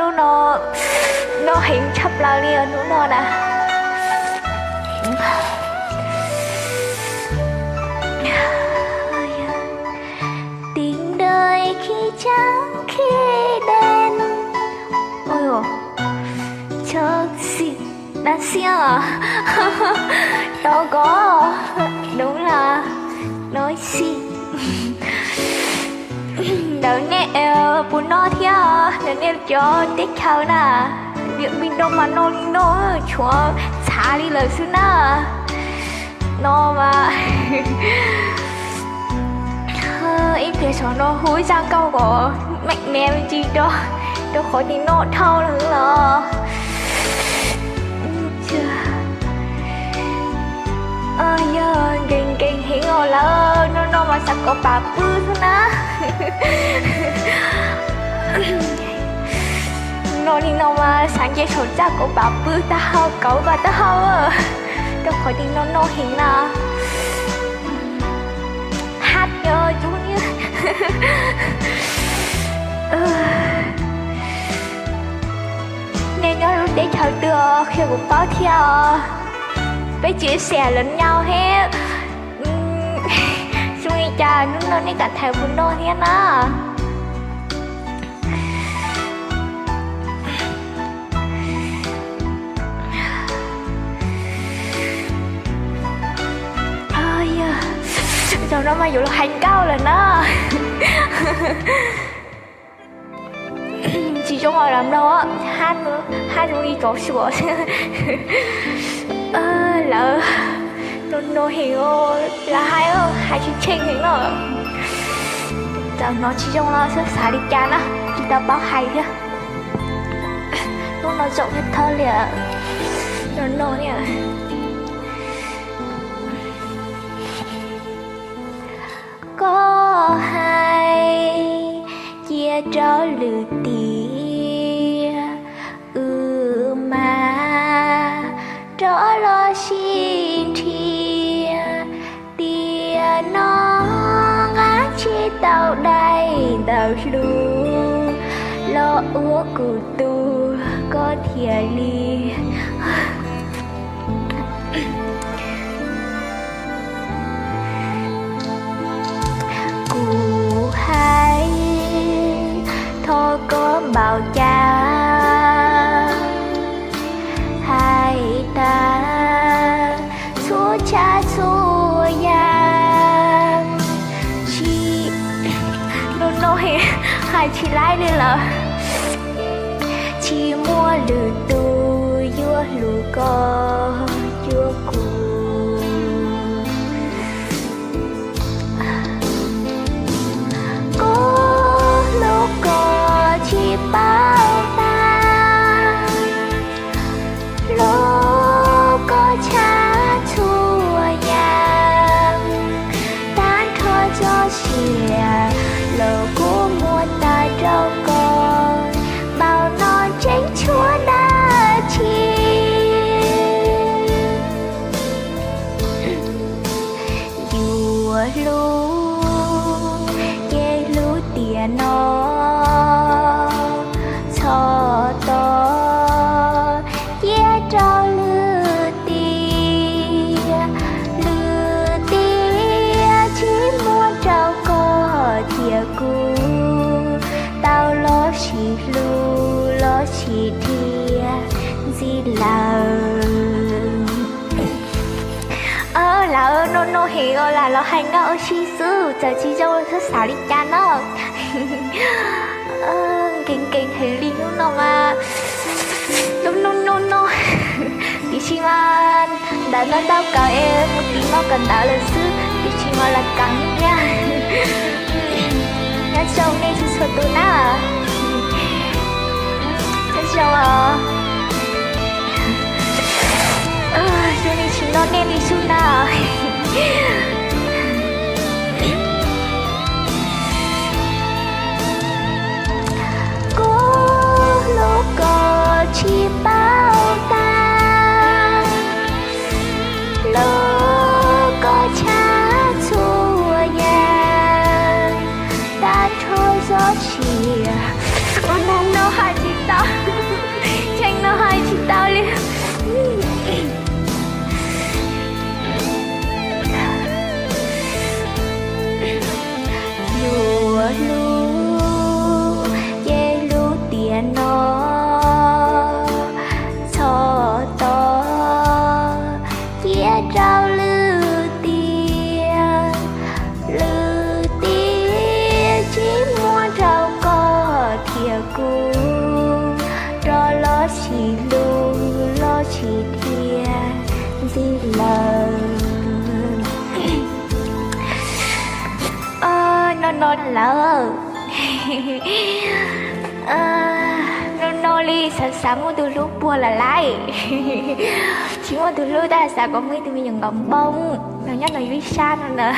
Hnub no noj heev tshaj plaws li os hnub no na. Tình đời khi trắng khi đen. Ôi dồi, chớ xịn, đắt xiếc à. Đâu có, đúng là nói xịn. Ntawm nej puas noj thiab, ntawm nej cov teb chaws na, Điện Biên Đông mas noj li no, tshuav txhav li lawm xwb na. No mas ib pliag saum no hu ib zaj nkauj kom meem me me ntsis rau, rau qhov tias noj dhau lawm los. Yog nkees nkees heev os lawm, noj noj mas xav kauv pam pw xwb na. Noj li no mas xav nce saum txaj kauv pam pw tag hau, kauv pam tag hau, rau qhov tias noj noj heev na. Hab yog cub niag. Nej nyob lub teb chaws twg qhia kuv paub thiab os. Peb chia sẻ lẫn nhau thiab. Zoo li cas hnub no nej kam thaiv kuv noj thiab na. Zaum no mas yuav los hais nkauj lawm na. Tsis zoo os lam no, hab zoo li tsov suam. Lawv no no heev, lawv hais hais tsis tsheej heev os. Txawm hnov tsis zoo los xav xav li cas na, tsis tau paub hais thiab. Hnub no txaus thiab thawj li, no no li. Koj hais cia rau lwm tiam, wb mam rov los sib nrhiav. Tiam no nqa tsis tau daim ntawv hlub los ua kuv tus koj thiaj li. Kuv hais thov koj npaum cas, hais tag txhua tsav txhua yam, tsis, no no hais tsis laib li lawm. Tsis muaj lwm tus yuav hlub koj cuag kuv. Kuv hlub koj tsis paub tag, hlub koj tshaj txhua yam. Tag nrho txoj sia los kuv muab tag rau koj, npaum no tseem tshuav dab tsi yuav hlub, ces hlub tiam no txhob tos, cia rau lwm tiam, lwm tiam tsis muaj rau koj thiab kuv tau los sib hlub los sib nrhiav ntxiv lawm. Lawv no no heev os, lam los hais nkauj ua si xwb, txawm tsis zoo xav xav li cas na. Nkees nkees heev li hnub no mas, lub hnub no no, tiam sis mas ntawv no tau kawm es mus tim no kawm ntawv lawm xwb, tiam sis mas lam kawm thiab. Nyob zoo nej txhua txhua tus na. Nyob zoo os. Zoo li tsis noj nej li xwb na. Kuv hlub koj tsis paub tag, hlub koj tshaj txhua yam, tag nrho txoj sia. Ua no no hais tsis tau. No lawm. No no li xav xav muaj tus hlub puag lawm lauj. Tsis muaj tus hlub tab xav kom muaj ib tug me nyuam nkauj npoo los nyob no ib sab no na.